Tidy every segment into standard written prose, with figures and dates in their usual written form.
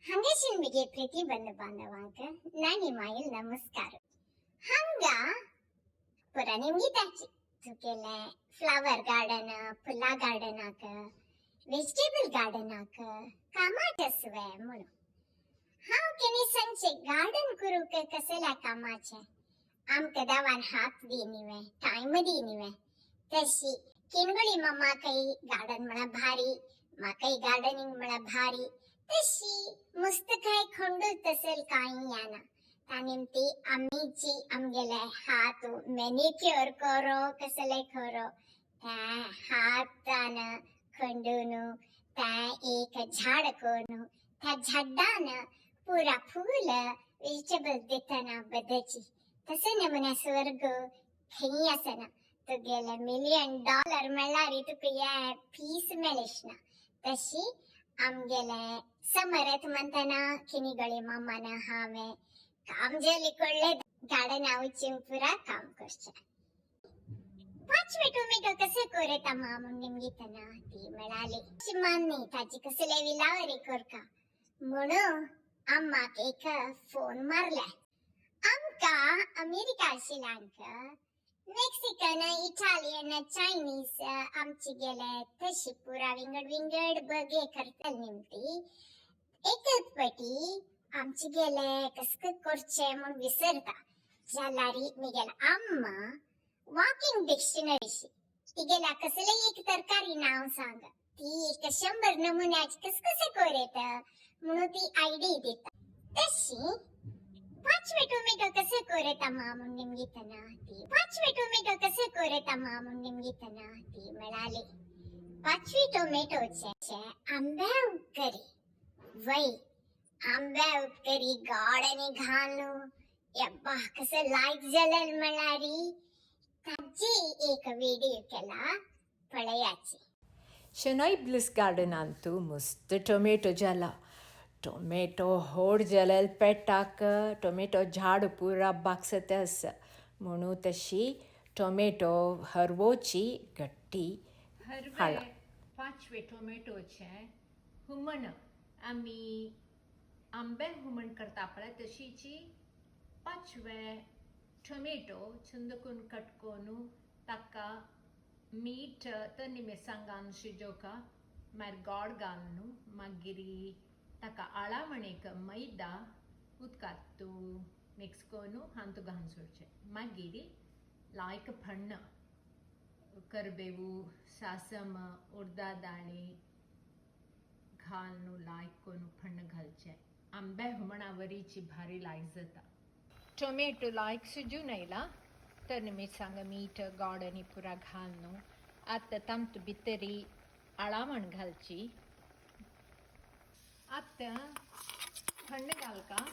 हांगाशीन म्हगे प्रिती बंधू बांधवांक नानी माईल नमस्कार. हांगा पुरा निमगिताची तुगेलें फ्लावर गार्डन, फुलां गार्डनाक, वेजिटेबल गार्डनाक कामाक आसवे म्हणून हांव केन्ना सांगचें गार्डन करूंक कसल्या कामाचें. आमकां देवान हात दी न्ही, टायम दी न्ही. तशी किनगुळी मम्माकय गार्डन म्हळ्यार भारी, म्हाकाय गार्डनिंग म्हळ्यार भारी. तशी मस्त काय खंडूच तसेल कांय येना. त्या निमती आमीची आमगेले हात मॅनिक्युअर करो कसले करो, त्या हातान खंडून त्या एक झाड करून त्या झाडान पुरा फूल वेजिटेबल दितना बदची. तसं नमुन्या स्वर्ग खंय आसना. तुगेले $1 मिलियन मेळ्ळारी तुका हे पीस मेळना. तशी आमगेले समरत म्हणतना किनिगळी मामान हांवें काम जेली कडले गार्डना वचून पुरा काम करचें. पाचवे टोमॅटो कसे कोरता मा म्हूण निमगितना ती म्हणाली मान न्ही ताची कसले विलावरी करका म्हणून अम्माक एक फोन मारले. आमकां अमेरिका आशिल्ल्यांक मेक्सिकन, इटालियन, चायनीज आमची गेले तशी पुरा विंगड विंगड बगे करतले निमती एकच पटी आमची गेले कस करचे म्हूण विसरता. जाल्यार मिगेल अम्मा वॉकिंग डिक्शनरीशी तिगेल्या कसले एक तरकारी नाव सांग, ती एक 100 नमुन्याची कस कसे कोरेत म्हणून ती आयडी दिता. तशी पाचवे टोमॅटो कसे कोरेता मा म्हूण निमगितना ती पाचवे टोमॅटो कसे कोरेता मा म्हूण निमगितना ती म्हणाली पाचवी टोमॅटोचे आंब्या उपकरी. वय आंब्या उपकरी गोड आनी घालून यब्बा कसं लायक जालें म्हळ्यार ताजी एक व्हिडिओ केला पळयाची. शनॉय ब्लिस गार्डनांतू मस्त टोमॅटो जाला. टोमॅटो होड जाल्यार पेटाक टोमॅटो झाड पुरा बागसत आसा म्हणून तशी टोमॅटो हरवोची गट्टी हरवे पाचवे टोमॅटोचे हुमण आमी आंबे हुमण करता पळय तशीची पाचवे टोमॅटो चंदकून कटकोन ताका मीठ तन्नी मिरसांगान शिजोवका, मागीर गोड घालून मागीर ताका आळावणेक मैदा उदकांत मिक्स करून हातूंत घालून सोडचें. मागीर लायक फण्ण करबेवू, सासम, उडदा दाळी घालून लायक करून फण्ण घालचें. आंबे हुमणा वरीची भारी लायक जाता. टोमॅटो लायक शिजून येयला तर मिरसांग मीठ गोड आनी पुरा घालून आतां तातूंत भितरी आळावण घालची. आतां फण्ण घालका,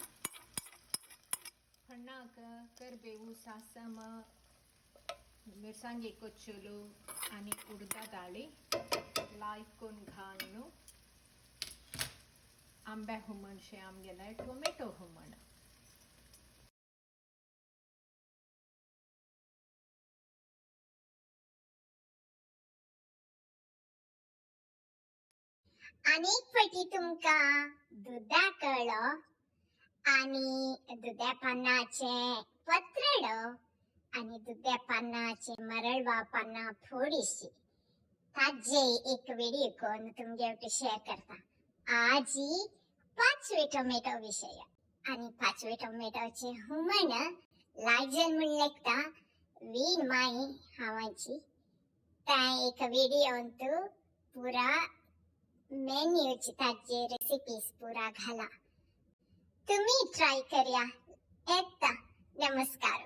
फण्णाक करबेवू, सासम, मिरसांगे कोचुलो आनी उडदा दाळी लायक करून घालून आंब्या हुमण शें आमगेलें टोमॅटो हुमण. आनी एक फावटी तुमकां दुदा कळो आनी दुद्या पानाचें पत्रडो आनी दुद्या पानाचें मरळवा पानां फोडीशी ताजे एक व्हिडिओ करून तुमगे वटेन शेअर करता. आजी पाचवे टोमॅटो विशय आनी पाचवे टोमॅटोचें हुमण लायजल म्हूण लेखता वीण माई हांवाची. तें एक व्हिडियोंत पुरा मेन्यूची ताजे रेसिपीज पुरा घाला. तुम्ही ट्राय करया. येता. नमस्कार.